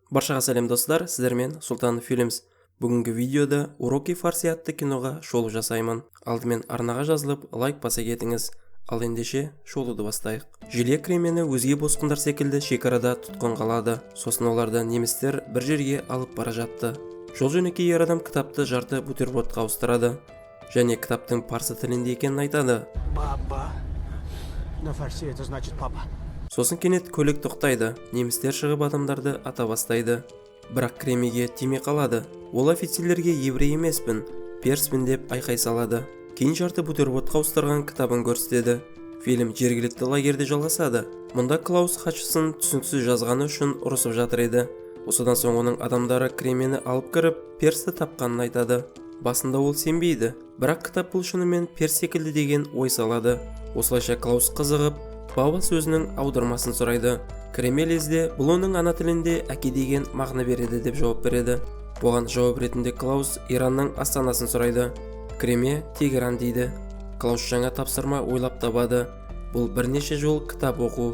Баршаға сәлем, достар! Сіздермен Сұлтан Films. Бүгінгі видеода «Уроки фарси» атты киноға шолу жасаймын. Алдымен арнаға жазылып, лайк баса кетіңіз. Ал ендеше шолуды бастайық. Жилия Кремені өзге босқындар секілді шекарада тұтқынға алады. Сосын оларды немістер бір жерге алып бара жатты. Жол жөнекей ер адам кітапты жарты бутербродқа ауыстырады және кітаптың парсы тілінде екенін айтады. Баба. На фарси это значит папа. Сосын кенет көлік тоқтайды. Немістер шығып, адамдарды ата бастайды, бірақ Кремеге тимей қалады. Ол офицерлерге «Еврей емеспін, перспін» деп айқай салады. Кейін жарты бутербродқа ауыстырған кітабын көрсетеді. Фильм жергілікті лагерьде жалғасады. Мұнда Клаус хатшысын түсініксіз жазғаны үшін ұрысып жатыр еді. Осыдан соң оның адамдары Кремені алып кіріп, персті тапқанын айтады. Басында ол сенбейді, бірақ кітап бұл шынымен перс секілді деген ой салады. Осылайша Клаус қызығып, баба сөзінің аудармасын сұрайды. Креме лезде бұл оның ана тілінде әке деген мағына береді деп жауап береді. Бұған жауап ретінде Клаус Иранның астанасын сұрайды. Креме «Тегеран» дейді. Клаус жаңа тапсырма ойлап табады: бұл бірнеше жол кітап оқу.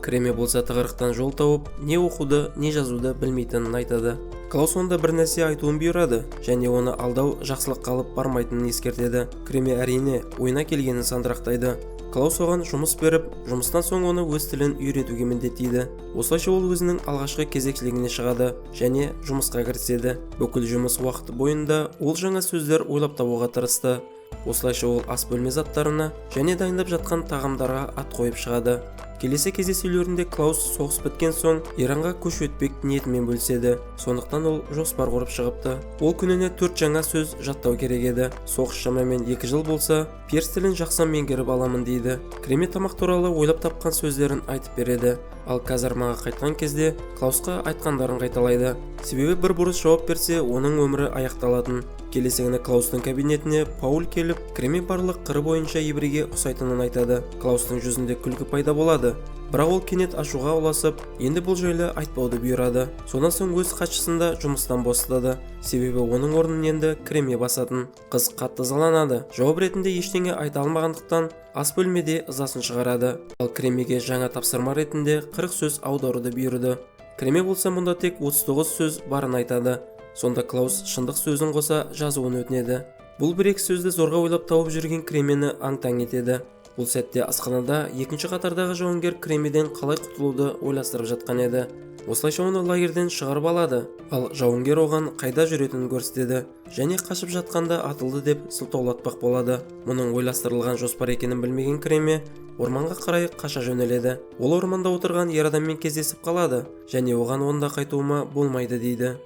Креме болса тығырықтан жол тауып, не оқуды, не жазуды білмейтінін айтады. Клаус онда бір нәрсе айтуын бұйырады және оны алдау жақсылыққа алып бармайтынын ескертеді. Креме, әрине, ойына келгенін сандырақтайды. Клаус оған жұмыс беріп, жұмыстан соң оны өз тілін үйретуге міндеттейді. Осылайша ол өзінің алғашқы кезекшілігіне шығады және жұмысқа кіріседі. Бүкіл жұмыс уақыты бойында ол жаңа сөздер ойлап табуға тырысты. Осылайша ол ас бөлме заттарына және дайындап жатқан тағамдарға ат қойып шығады. Келесі кездесулерінде Клаус соғыс біткен соң Иранға көшіп өтпек ниетімен бөліседі. Сондықтан ол жоспар құрып шығыпты. Ол күніне төрт жаңа сөз жаттау керек еді. Соғыс шамамен 2 жыл болса, перс тілін жақсы меңгеріп аламын дейді. Креме тамақ туралы ойлап тапқан сөздерін айтып береді. Ал казармаға қайтқан кезде Клаусқа айтқандарын қайталайды, себебі бір бұрыс жауап берсе, оның өмірі аяқталатын. Келесі күні Клаустың кабинетіне Пауль келіп, Креме барлық қыры бойынша еврейге ұқсайтынын айтады. Клаустың жүзінде күлкі пайда болады, бірақ ол кенет ашуға ұласып, енді бұл жайлы айтпауды бұйырады. Содан соң өз хатшысын да жұмыстан босатады, себебі оның орнын енді Креме басатын. Қыз қатты ызаланады. Жауап ретінде ештеңе айта алмағандықтан, ас бөлмеде ызасын шығарады. Ал Кремеге жаңа тапсырма ретінде 40 сөз аударуды бұйырды. Креме болса мұнда тек 39 сөз барын айтады. Сонда Клаус шындық сөзін қоса жазуын өтінеді. Бұл бір екі сөзді зорға ойлап тауып жүрген Кремені аң-таң етеді. Бұл сәтте асханада екінші қатардағы жауынгер Кремеден қалай құтылуды ойластырып жатқан еді. Осылайша оны лагерьден шығарып алады. Ал жауынгер оған қайда жүретінін көрсетеді және қашып жатқанда атылды деп сылтаулатпақ болады. Мұның ойластырылған жоспар екенін білмеген Креме орманға қарай қаша жөнеледі. Ол орманда отырған ер адаммен кездесіп қалады және оған онда қайтуыма болмайды дейді.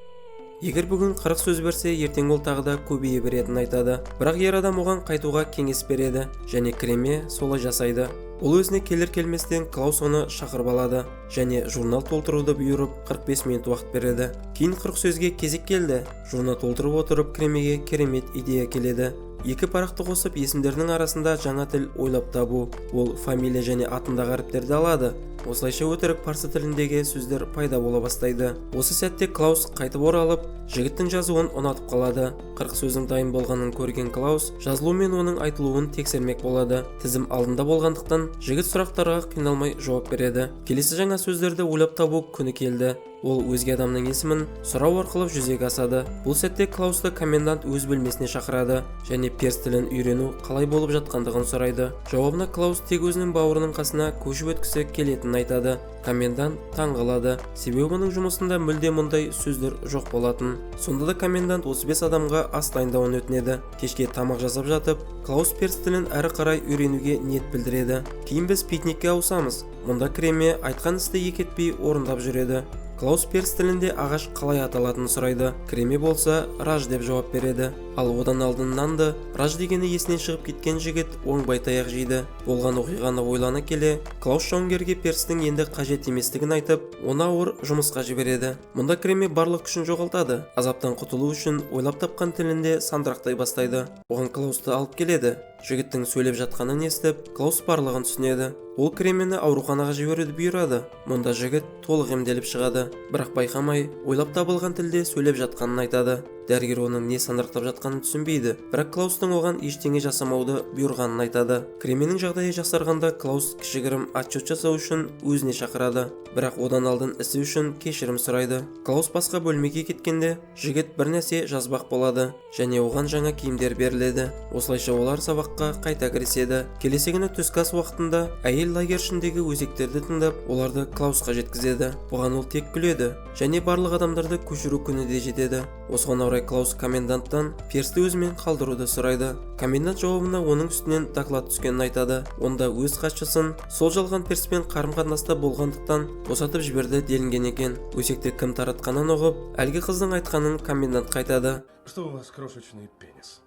Егер бүгін 40 сөз берсе, ертең ол тағы да көбейе беретінін айтады. Бірақ ер адам оған қайтуға кеңес береді және Креме солай жасайды. Ол өзіне келер келместен Клаус оны шақырып алады және журнал толтыруды бұйырып, 45 минут уақыт береді. Кейін 40 сөзге кезек келді. Журнал толтырып отырып, Кремеге керемет идея келеді: екі парақты қосып, есімдердің арасында жаңа тіл ойлап табу. Ол фамилия және атындағы әріптерді алады. Осылайша өтірік парсы тіліндегі сөздер пайда бола бастайды. Осы сәтте Клаус қайтып оралып, жігіттің жазуын ұнатып қалады. 40 сөздің дайын болғанын көрген Клаус жазылу мен оның айтылуын тексермек болады. Тізім алдында болғандықтан, жігіт сұрақтарға қиналмай жауап береді. Келесі жаңа сөздерді ойлап табу күні келді. Ол өзге адамның есімін сұрау арқылы жүзеге асады. Бұл сәтте Клаусты комендант өз бөлмесіне шақырады және перс тілін үйрену қалай болып жатқандығын сұрайды. Жауабына Клаус тек өзінің бауырының қасына көшіп өткісі келетінін айтады. Комендант таң қалады, себебі оның жұмысында мүлде мұндай сөздер жоқ болатын. Сонда да комендант 35 адамға ас дайындауын өтінеді. Кешке тамақ жасап жатып, Клаус перс тілін әрі қарай үйренуге ниет білдіреді. Кейін біз пикникке ауысамыз. Мұнда Креме айтқан істі екі етпей орындап жүреді. Клаус перс тілінде ағаш қалай аталатынын сұрайды. Креме болса «раж» деп жауап береді. Ал одан алдын нанды раж дегені есінен шығып кеткен жігіт оңбай таяқ жейді. Болған оқиғаны ойлана келе, Клаус жауынгерге перстің енді қажет еместігін айтып, оны ауыр жұмысқа жібереді. Мұнда Креме барлық күшін жоғалтады. Азаптан құтылу үшін ойлап тапқан тілінде сандырақтай бастайды. Оған Клаусты алып келеді. Жігіттің сөйлеп жатқанын естіп, Клаус барлығын түсінеді. Ол Кремені ауруханаға жіберуді бұйырады. Мұнда жігіт толық емделіп шығады, бірақ байқамай ойлап табылған тілде сөйлеп жатқанын айтады. Дәрігер оның не сандырақтап жатқанын түсінбейді, бірақ Клаустың оған ештеңе жасамауды бұйырғанын айтады. Кременің жағдайы жақсарғанда Клаус кішігірім отчет жасау үшін өзіне шақырады, бірақ одан алдын ісі үшін кешірім сұрайды. Клаус басқа бөлмеге кеткенде жігіт бір нәрсе жазбақ болады және оған жаңа киімдер беріледі. Осылайша олар сабаққа қайта кіріседі. Келесі күні түскі ас уақытында әйел лагерь ішіндегі өсектерді тыңдап, оларды Клаусқа жеткізеді. Бұған ол тек күледі және барлық адамдарды көшіру күні де жетеді. Осыған орай Клаус коменданттан персті өзімен қалдыруды сұрайды. Комендант жауабына оның үстінен доклад түскенін айтады. Онда өз хатшысын сол жалған перспен қарым-қатынаста болғандықтан босатып жіберді делінген екен. Өсекті кім таратқанын ұғып, әлгі қыздың айтқанын комендант қайтады. Что у вас крошечный пенис?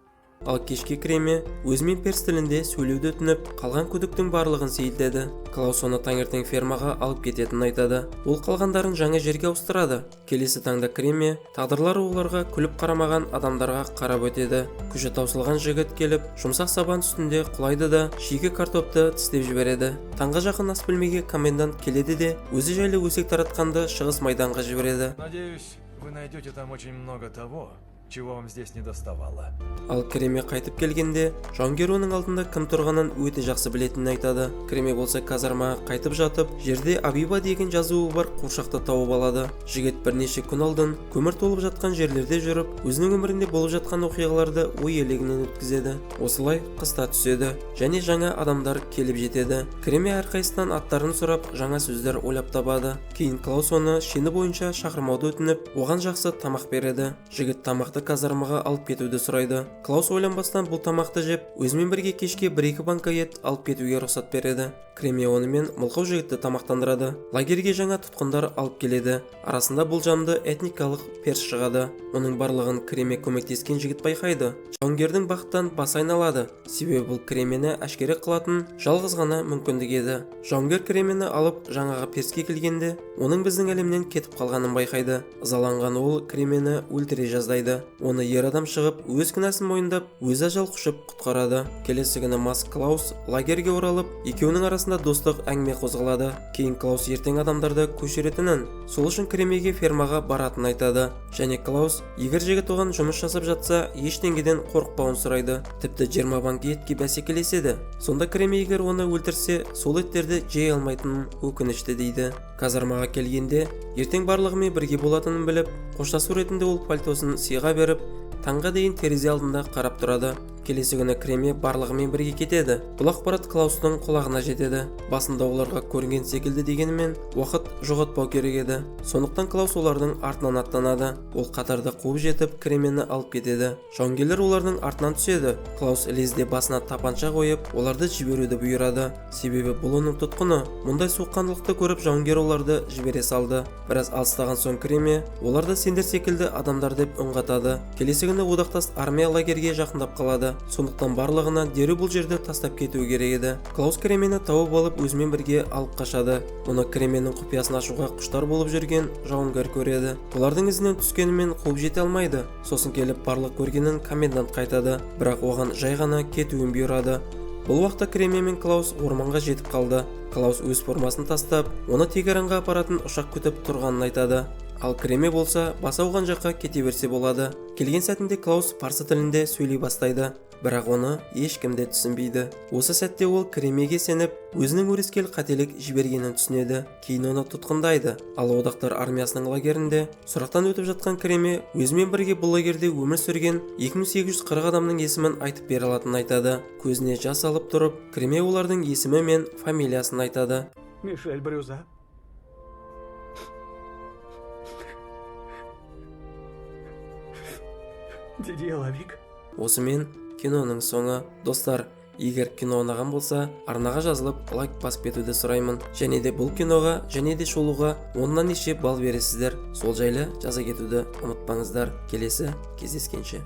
Ал кешке Креме өзімен перс тілінде сөйлеуді өтініп, қалған күдіктің барлығын сейілтеді. Клаус оны таңертең фермаға алып кететінін айтады. Ол қалғандарын жаңа жерге ауыстырады. Келесі таңда Креме тағдырлары оларға күліп қарамаған адамдарға қарап өтеді. Күші таусылған жігіт келіп, жұмсақ сабан үстінде құлайды да шикі картопты тістеп жібереді. Таңға жақын ас бөлмеге комендант келеді де, өзі жайлы өсек таратқанды шығыс майданға жібереді. Надеюсь, вы найдете там очень много того, чего вам здесь не доставало. Ал Креме қайтып келгенде, жауынгер оның алдында кім тұрғанын өте жақсы білетінін айтады. Креме болса казармаға қайтып жатып, жерде Абиба деген жазуы бар қуыршақты тауып алады. Жігіт бірнеше күн алдын көмір толып жатқан жерлерде жүріп, өзінің өмірінде болып жатқан оқиғаларды ой елегінен өткізеді. Осылай қыста түседі және жаңа адамдар келіп жетеді. Креме әрқайсысынан аттарын сұрап, жаңа сөздер ойлап табады. Кейін Клаус оны шені бойынша шақырмауды өтініп, оған жақсы тамақ береді. Жігіт тамақты казармаға алып кетуді сұрайды. Клаус ойланбастан бұл тамақты жеп, өзімен бірге кешке 1-2 банка ет алып кетуге рұқсат береді. Креме онымен мылқау жігітті тамақтандырады. Лагерьге жаңа тұтқындар алып келеді. Арасында болжамды этникалық перс шығады. Оның барлығын Креме көмектескен жігіт байқайды. Жауынгердің бақыттан басы айналады. Себебі бұл Кремені әшкере қылатын жалғыз ғана мүмкіндік еді. Жауынгер Кремені алып жаңағы перске келгенде, оның біздің әлемнен кетіп қалғанын байқайды. Ызаланған ол Кремені өлтіре жаздайды. Оны ер адам шығып, өз кінәсін мойындап, өзі ажал құшып құтқарады. Келесі күні Мас Клаус лагерьге оралып, екеуінің арасында достық әңгіме қозғалады. Кейін Клаус ертең адамдарды көшіретінін, сол үшін Кремеге фермаға баратынын айтады. Және Клаус егер жігіт оған жұмыс жасап жатса, ештеңеден қорықпауын сұрайды. Тіпті 20 банк етке бәсекелеседі. Сонда Креме егер оны өлтірсе, сол еттерді жей алмайтынын өкінішті дейді. Казармаға келгенде, ертең барлығымен бірге болатынын біліп, қоштасу ретінде ол пальтосын сыйға беріп, таңға дейін терезе алдында қарап тұрады. Келесі күні Креме барлығымен бірге кетеді. Бұл ақпарат Клаустың құлағына жетеді. Басында оларға көрінген секілді дегенімен, уақыт жоғалтпау керек еді. Сондықтан Клаус олардың артынан аттанады. Ол қатарды қуып жетіп, Кремені алып кетеді. Жауынгерлер олардың артынан түседі. Клаус лезде басына тапанша қойып, оларды жіберуді бұйырады. Себебі бұл оның тұтқыны. Мұндай суыққандылықты көріп, жауынгер оларды жібере салды. Біраз алыстаған соң Креме оларды сендер секілді адамдар деп үн қатады. Келесі күні одақтас армия лагерьге жақындап қалады. Сондықтан барлығына дереу бұл жерді тастап кету керек еді. Клаус Кремені тауып алып, өзімен бірге алып қашады. Мұны Кременің құпиясын ашуға құштар болып жүрген жауынгер көреді. Олардың ізінен түскенімен қуып жете алмайды. Сосын келіп барлық көргенін комендант қайтады, бірақ оған жай ғана кетуін бұйырады. Бұл уақытта Креме мен Клаус орманға жетіп қалды. Клаус өз формасын тастап, оны Тегеранға апаратын ұшақ күтіп тұрғанын айтады. Ал Креме болса, басы ауған жаққа кете берсе болады. Келген сәтінде Клаус парсы тілінде сөйлей бастайды, бірақ оны ешкім де түсінбейді. Осы сәтте ол Кремеге сеніп, өзінің өрескел қателік жібергенін түсінеді. Кейін оны тұтқындайды. Ал одақтар армиясының лагерінде сұрақтан өтіп жатқан Креме өзімен бірге бұл лагерде өмір сүрген 2840 адамның есімін айтып бере алатынын айтады. Көзіне жас алып тұрып, Креме олардың есімі мен фамилиясын айтады. Мишель Брюза. Дидье Лавик. Осымен киноның соңы. Достар, егер кино ұнаған болса, арнаға жазылып, лайк басып кетуді сұраймын. Және де бұл киноға, және де шолуға 10-нан неше балл бересіздер, сол жайлы жаза кетуді ұмытпаңыздар. Келесі кездескенше.